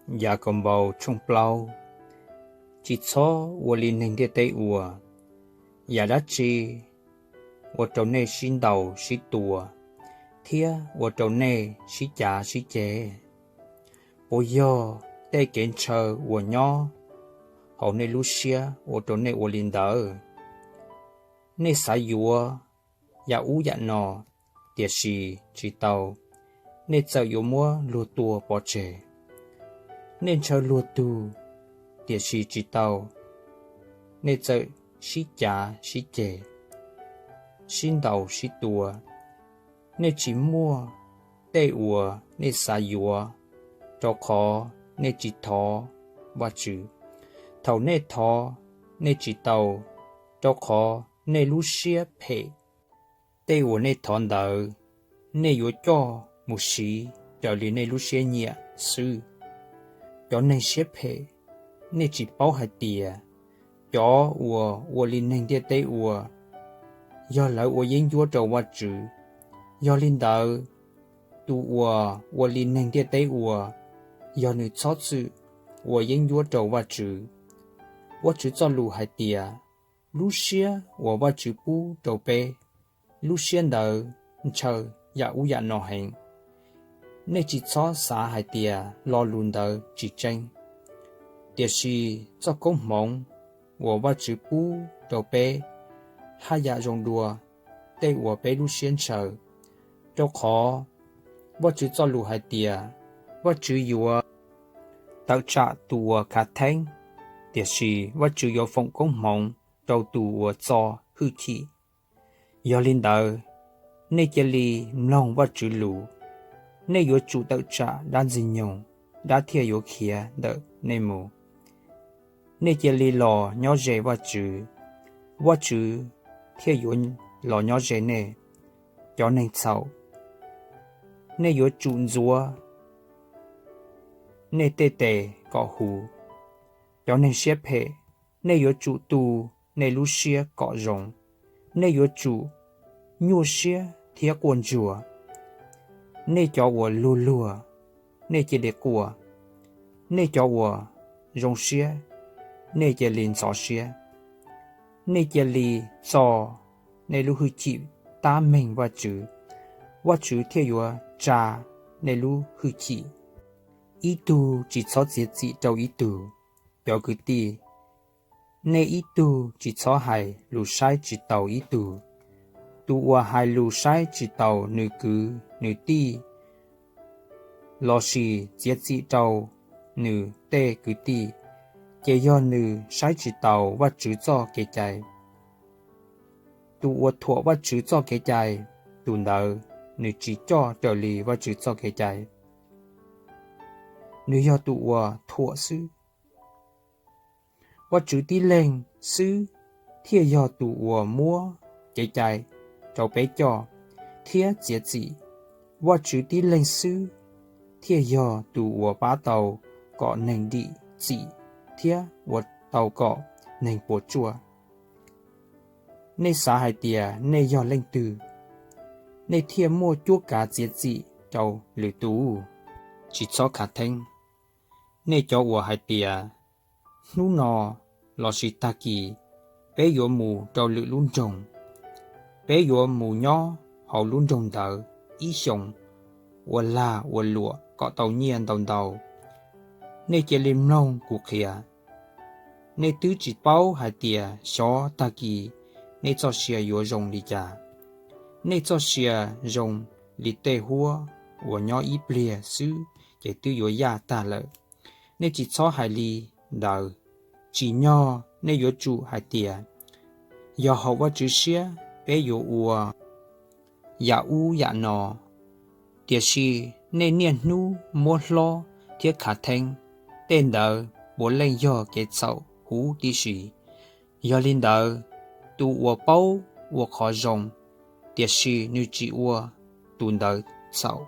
Yakaunpaus tshooj plaub. Tsis txhob ua li neeg ntiaj teb ua. Yam dab tsi ua rau nej sib ntaus sib tua, thiab ua rau nej sib cav sib ceg? Puas yog tej kev ntshaw uas nyob hauv nej lub siab ua rau nej ua li ntawd? Nej xav yuav yam ub yam no, tiam sis tsis tau, nej txawm yuav muab luag tua pov tseg. Nej ntshaw luag tug, tiam sis tsis tau, nej txawm sib cav sib ceg, sib ntaus sib tua. Nej tsis muaj tej uas nej xav yuav, rau qhov nej tsis thov Vajtswv. Thaum nej thov, nej tsis tau, rau qhov nej lub siab phem. Tej uas nej thov ntawd, nej yuav coj mus siv raws li nej lub siab nyiam xwb. Cov neeg siab phem, nej tsis paub hais tias cov uas ua li neeg ntiaj teb ua, yog lawv ua yeeb ncuab rau Vajtswv? Yog li ntawd, tus uas ua li neeg ntiaj teb ua, yog nws txhob txwm ua yeeb ncuab rau Vajtswv. Vajtswv txoj lus hais tias, lub siab uas Vajtswv pub rau peb, lub siab ntawd ntshaw yam ub yam no heev. Nej tsis txhob xav hais tias lo lus ntawd tsis tseeb, tiam sis txoj koob hmoov uas Vajtswv pub rau peb haj yam zoo dua tej uas peb lub siab ntshaw. Rau qhov Vajtswv txoj lus hais tias, Vajtswv yuav tawm tsam tus uas khav theeb, tiam sis Vajtswv yuav foom koob hmoov rau tus uas txo hwj chim. Yog li ntawd, nej cia li mloog Vajtswv lus. Nej yuav tsum tawm tsam dab Ntxwg nyoog, dab thiaj yuav khiav ntawm nej mus. Nej cia li los nyob ze Vajtswv, Vajtswv thiaj yuav los nyob ze nej. Cov neeg txhaum, nej yuav tsum ntxuav nej tej tes kom huv. Cov neeg siab phem, nej yuav tsum tu nej lub siab kom zoo. Nej yuav tsum nyuaj siab thiab quaj ntsuag. Nej cov uas luag luag, nej cia li quaj. Nej cov uas zoo siab, nej cia li ntxhov siab. Nej cia li txo nej lub hwj chim tab meeg Vajtswv, Vajtswv thiaj yuav tsa nej lub hwj chim. Ib tug tsis txhob txiav txim rau ib tug. Cov kwv tij, nej ib tug tsis txhob hais lus saib tsis taus ib tug. Tus uas hais lus saib tsis taus nws kwv nws tij lossis txiav txim rau nws tej kwv tij, ces yog nws saib tsis taus Vajtswv txoj kev cai. Tus uas thuam Vajtswv txoj kev cai, tus ntawd nws tsis coj raws li Vajtswv txoj kev cai, nws yog tus uas thuam xwb. Vajtswv tib leeg xwb thiaj yog tus uas muab kev cai rau peb coj thiab txiav txim. Vajtswv tib leeg xwb thiaj yog tus uas pab tau kom neeg dim txim thiab ua tau kom neeg puas tsuaj. Nej xav hais tias nej yog leej twg, nej thiaj muaj cuab kav txiav txim rau lwm tus? Tsis txhob khav theeb, nej cov uas hais tias, hnub no lossis tag kis peb yuav mus rau lwm lub nroog, peb yuav mus nyob hauv lub nroog ntawd ib xyoos, ua lag ua luam kom tau nyiaj ntau ntau. Nej cia li mloog kuv qhia. Nej twb tsis paub hais tias xyov tag kis nej txoj sia yuav zoo li cas. Nej txoj sia zoo li tej huab uas nyob ib pliag xwb ces twb yuav yaj tag lawm. Nej tsis txhob hais li ntawd. Tsim nyog nej yuav tsum hais tias, yog haum Vajtswv siab peb yuav ua yam ub yam no. Tiam sis nej niaj hnub muab hlob thiab khav theeb, tej ntawd puav leej yog kev txhaum huv tib si. Yog li ntawd, tus uas paub ua qhov zoo, tiam sis nws tsis ua, tus ntawd txhaum.